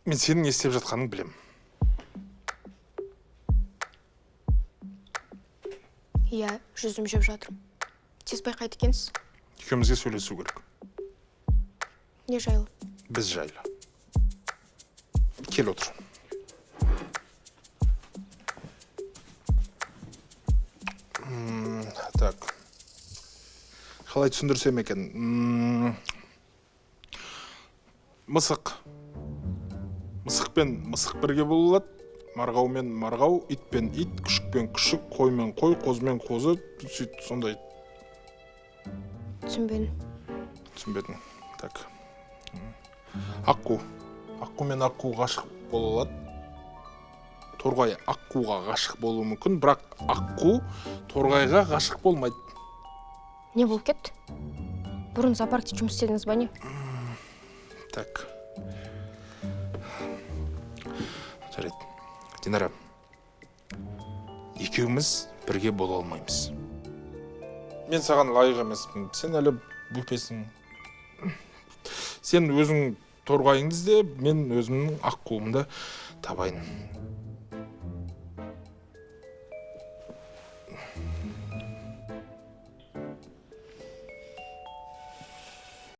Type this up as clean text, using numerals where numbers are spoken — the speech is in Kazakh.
Мен сенің не істеп жатқаныңды білемін. Иә, жүзім жеп жатырмын. Тез байқайды екенсіз. Екеумізге сөйлесу керек. Не жайлы? Біз жайлы. Кел, отыр. Так, қалай түсіндірсем екен? Мысық мысық пен мысық бірге бола алады, марғау мен марғау, ит пен ит, күшік пен күшік, қой мен қой, қозы мен қозы, сөйтіп, сондай. Түсінбедім. Түсінбедің. Так. Аққу. Аққу мен аққу ғашық бола алады. Торғай аққуға ғашық болуы мүмкін, бірақ аққу торғайға ғашық болмайды. Не болып кетті? Бұрын зоопаркте жұмыс істедіңіз ба, не? Так, жарайды. Динара, екеуміз бірге бола алмаймыз. Мен саған лайық емеспін, сен әлі бөпесің. Сен өзің торғайыңды ізде, мен өзімнің аққуымды табайын.